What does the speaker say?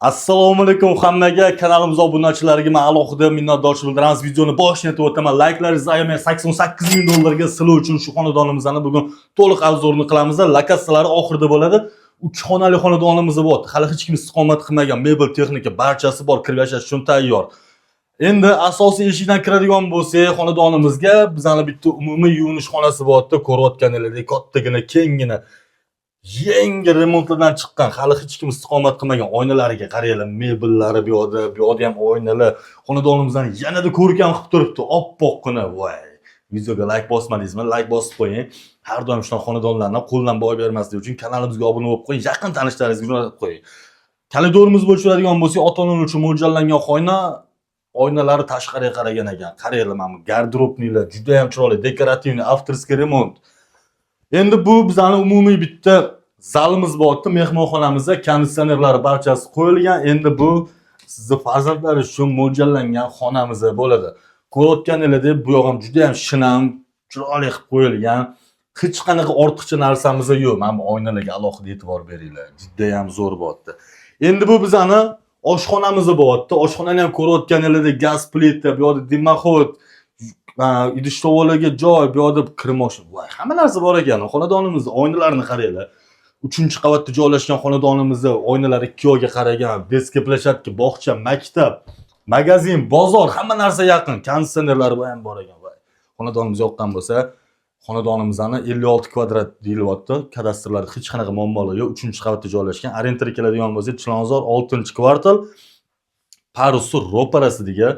Assalomu alaykum hammaga, kanalimiz obunachilariga men alohida minnatdorchilik bildiramiz. Videoni boshini aytib o'taman. Layklaringizni ayamay, 88 ming dollarga sizlar uchun shu xonadonimizni bugun to'liq обзор ini qilamiz. Lokatsiyalari oxirida bo'ladi. 3 xonali xonadonimiz bor. Hali hech kim istiqomat qilmagan, mebel, texnika barchasi bor, kirib yashash uchun tayyor. Endi asosiy eshikdan kiradigan bo'lsak, xonadonimizga bizani bitta umumiy yuvinish xonasi bor. Ko'rayotganingizdek kattagina, kenggina, yangi remontlardan chiqqan, hali hech kim istiqomat qilmagan. Oynalariga qaranglar, mebellari bu yoqda, bu yoqda ham oynalar. Xonadonimizni yanada ko'rkam qilib turibdi, oppoqqina. Voy, videoga layk bosmadingizmi? Layk bosib qo'ying. Har doim shunaqa xonadonlarni qo'ldan boy bermaslik uchun kanalimizga obuna bo'lib qo'ying, yaqin tanishlaringizga jo'natib qo'ying. Koridorimiz bo'yicha yuradigan bo'lsak, ota onalar uchun mo'ljallangan xona, oynalari tashqariga qaragan ekan. Qaranglar, mana bu гардеробный lar juda ham chiroyli, декоративный, авторский remont. Endi bu bizani umumiy bitta zalimiz bor, mehmonxonamizda konditsionerlari barchasi qo'yilgan. Endi bu sizni farzandlaringiz uchun mo'ljallangan xonamiz bo'ladi. Ko'rayotganingizdek, bu yoq ham juda ham shinam, chiroyli qilib qo'yilgan. Hech qanaqa ortiqcha narsamiz yo'q. Mana bu oynalarga alohida e'tibor beringlar. Juda ham zo'r bo'lyapti. Endi bu bizani oshxonamiz bo'lyapti. Oshxonani ham ko'rayotganingizdek, gaz plita, bu yoqda дымоход, idish tovolarga joy, bu yoqda kir moshina. Voy, hamma narsa bor ekan. Xonadonimizda oynalarini qaranglar. Uchinchi qavatda joylashgan xonadonimizda oynalari ikki yoqga qaragan, детский площадка, bog'cha, maktab, magazin, bozor, hamma narsa yaqin. Konditsionerlari ham bor ekan. Voy. Xonadonimiz yoqqan bo'lsa, xonadonimizni 56 kvadrat deyilyapti. Kadastrlarda hech qanaqa muammolar yo'q. Uchinchi qavatda joylashgan. Ориентир keladigan bo'lsa, Chilonzor 6-kvartal, Parusi ro'parasidagi.